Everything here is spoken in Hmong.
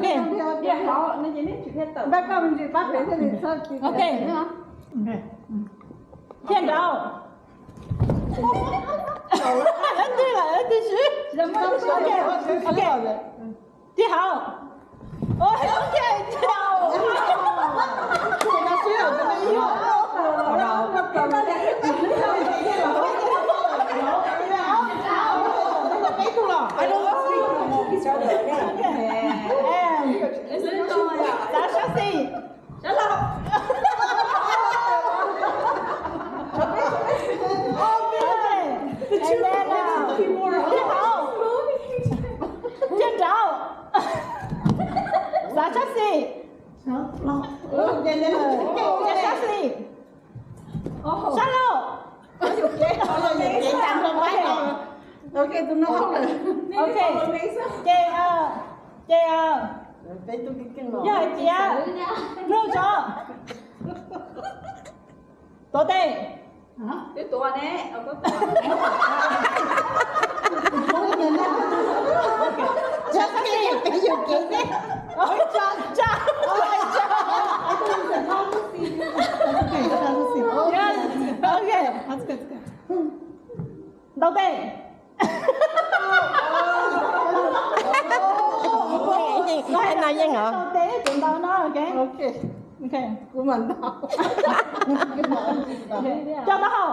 Thiaj hauv, no ces neb tsis thiaj tawm. Npaj koj me ntsis pab pem thiaj li txhob. Ok. Thiaj nraud. Twb lawm, twb swb. Ok. Thiaj hauv. Ok, thiaj hauv. Xav sab xis. Sab laug. Thiaj hauv. Thiaj nraud. Xav sab xis. Sab xis. Sab laug. Ok, ces, ces, yog hais tias, nug tso. Tuav tes. Twb tuav ne. Tsa, tsa, tsa. Ok. Ntaus tes. Ntaus tes, kuv ntaus no, ok. Ok. Kuv mam ntaus. Coj taub hau.